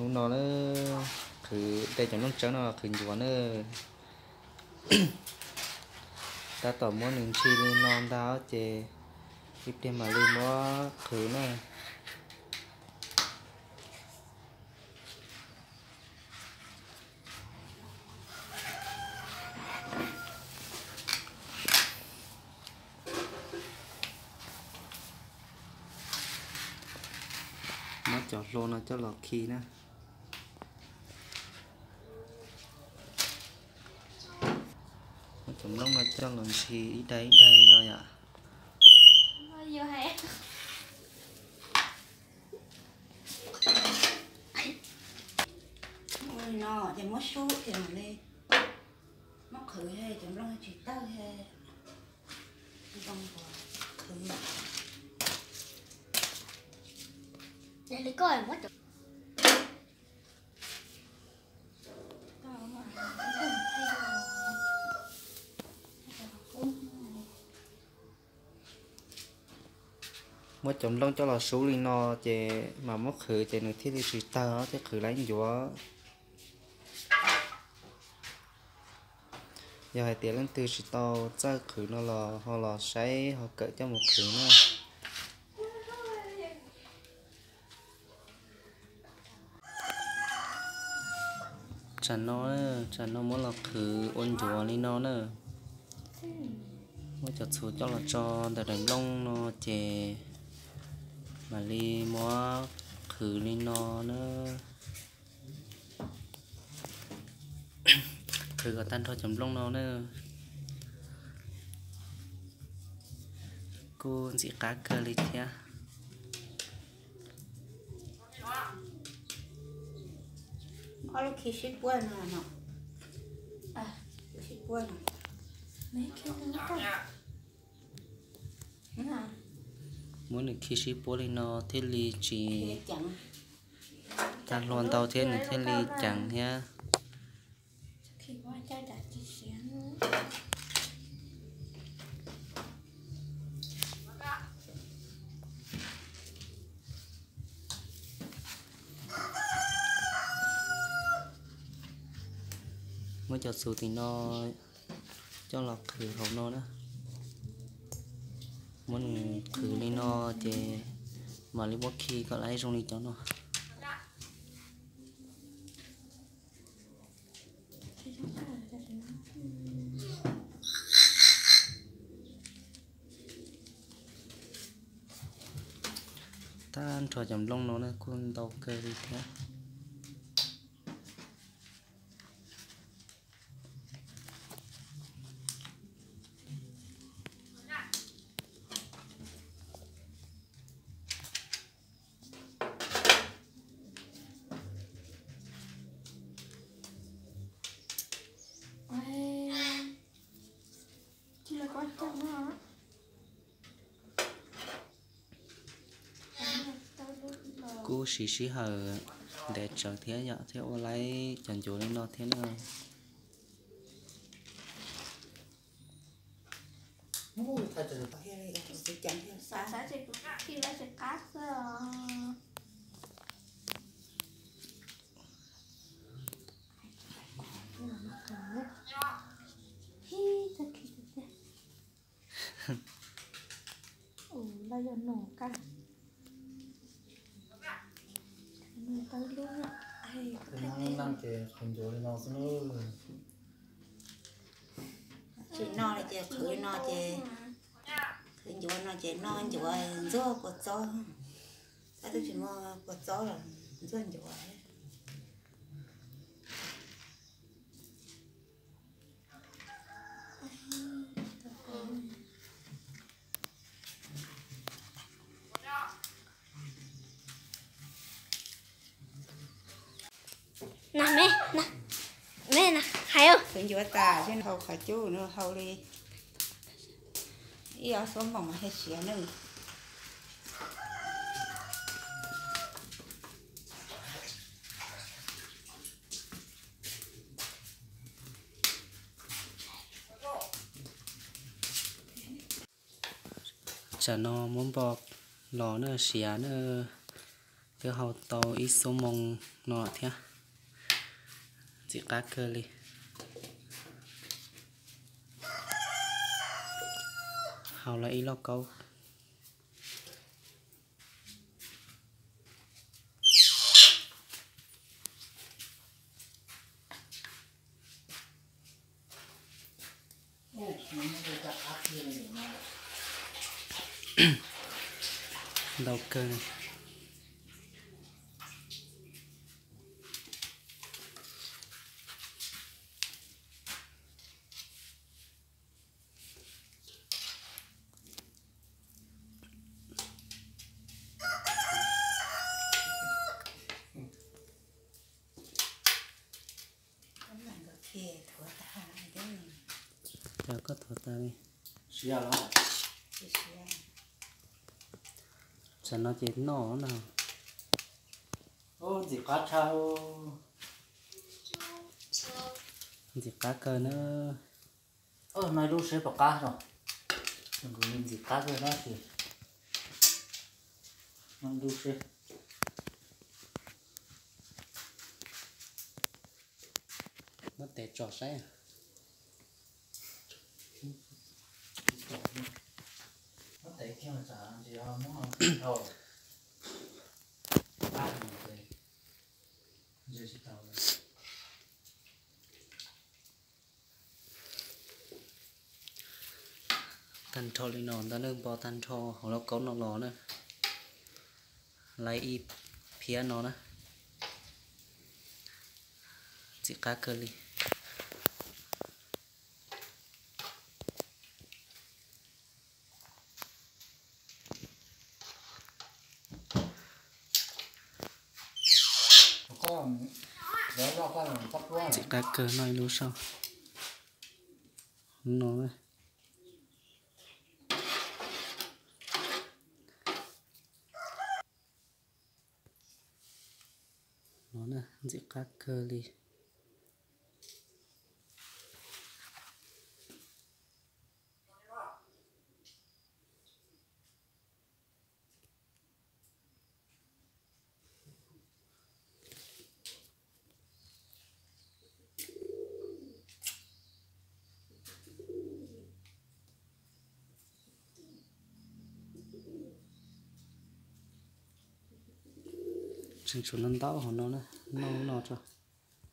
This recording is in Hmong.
Hnub no na, qhwv de cov nplooj tsawb no los qhwv ncuav na. Tab tom muab nws ntshis li no ntag ces ib pliag mam li muab qhwv na. Muab cov hlua no coj los khi na. Muab cov nplooj no coj los ntshis ib daim ib daim no yom. Ua li no ces muab sub ces mam li muab qhwv, cov nplooj tsis tawg, zoo qhwv. Muab cov nplooj coj los sub li no ces mam muab qhwv ces nws thiaj li tsis tawg thiab qhwv laiv ncuav. Yog hais tias leej twg tsis tau txawj qhwv no los ho los saib ho kawm coj mus qhwv na. Tsam no, tsam no muab los qhwv ua ncuav li no na. Muab cov txhuv coj los tso ntawm daim nplooj no ces mam li muab qhwv li no na. Qhwv kom tag nrho cov nplooj no na. Kuj ntxim qab kawg li thiab. Ob lub khi sib puab no, sib puab no. Muab nws khi sib puab li no thiaj li tsis tag hlua ntau thiab nws thiaj li ceev thiab. Muab cov txhuv tim no coj los qhwv hauv no na. Muab nws qhwv li no ces mam li muab khi kom laiv zoo li cov no. Tag nrho cov nplooj no na kuj ntau kawg li thiab. Kuj siv sij hawm ntev tsawv thiab yom thiab ua laib cov ncuav li no thiab na. Tsis noj li ces qhwv no ces, qhwv ncuav no ces noj ncuav ntxuag kua txob. Tab twb tsis muaj kua txob los ntxuag ncuav. Na me, na me, na hais. Tus ncuav tas ces hau qhov cub no hau li ib ob xuab moos thiaj siav na. Tsam no muab npo los na siav na, Twb hau tau ib xuab moos no thiab, ntxim qab kawg li. Hau lawm ib lauj kaub. Ntau kawg. Cas koj thuav tas li? Tsam no ces noj na. Ntxim qab tshaj. Ntxim qab kawg na. Noj ib lub seb puas qab no. Nws ntxim qab kawg tab sis noj ib lub seb. Muab tes tso saib. Muab tes kiag tsam ntshe ho muab ho dhau. Qab no ces ntshe tsis tau lawm. Tag nrho li no ntag, npog tag nrho hauv lauj kaub no los na. Laiv ib phiab no na. Ntxim qab kawg li. Ntxim qab kawg, noj ib lub saib. No na. No na, ntxim qab kawg li. Tseem tshuav ntau ntau hauv no na, noj no tso.